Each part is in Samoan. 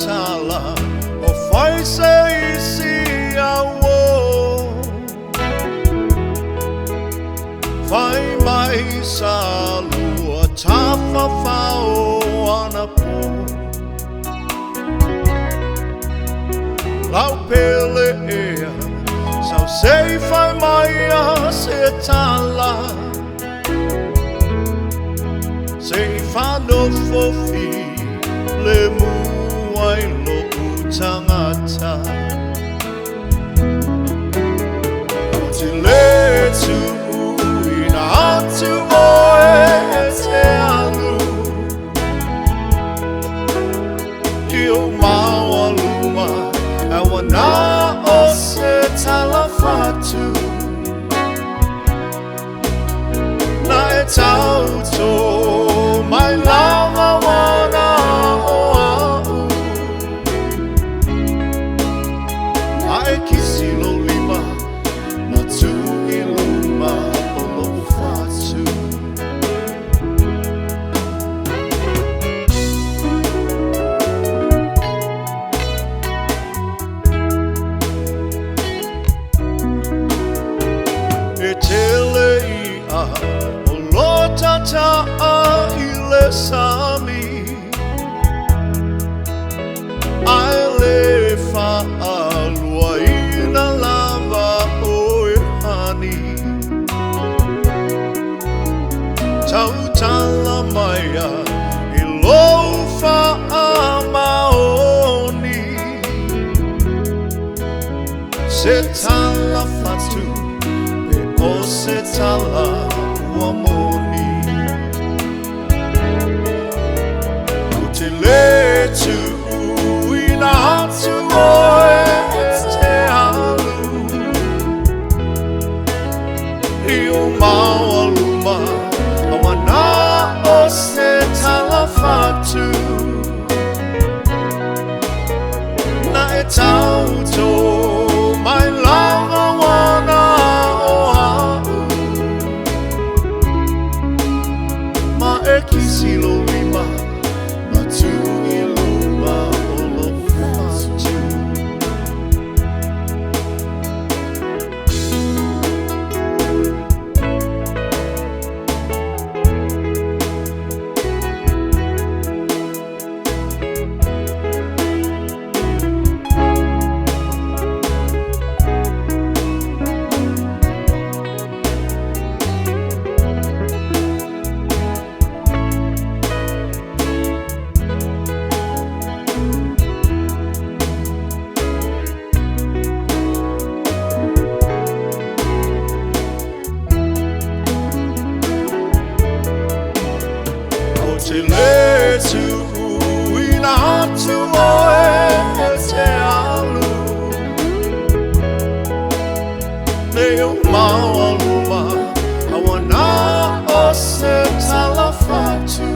tala o fai se isi au fai mai sa lua tafafao anapo lau pele ea sau sei fai mai a se tala sei whanofofi le muai lo utangata o te le tuuina atu oe e te alu i o maualuma awana o se talafatu na e tauto mai lava wana o au a e kisi lo lima na tu i luma o lo'u fatu. E tele ia o lo tata a i le sami ai le faaluaina lava o e hani tautala maia i lou faamaoni se tala fatu pe o se tala ua moni o te le tuuina atu oe e te alu i o maualuma awana o se tala fatu na e tauto mai lava wana o au ma e kisi lo lima ma tu i luma o lo'u fatu. O te le tuuina atu oe e te alu nei o maualuma awana o se tala fatu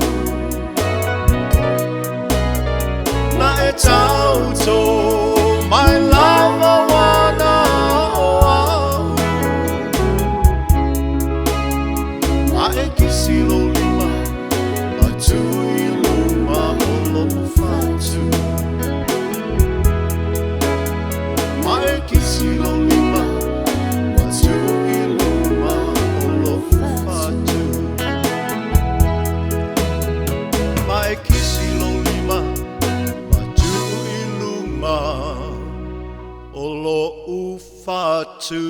na e tauto mai lava wana o au a e kisi lo lima ma tu i luma o lo'u fatu ma e kisi lo lima ma tu i luma o lo'u fatu ma e kisi lo lima ma tu i luma o lo'u fatu.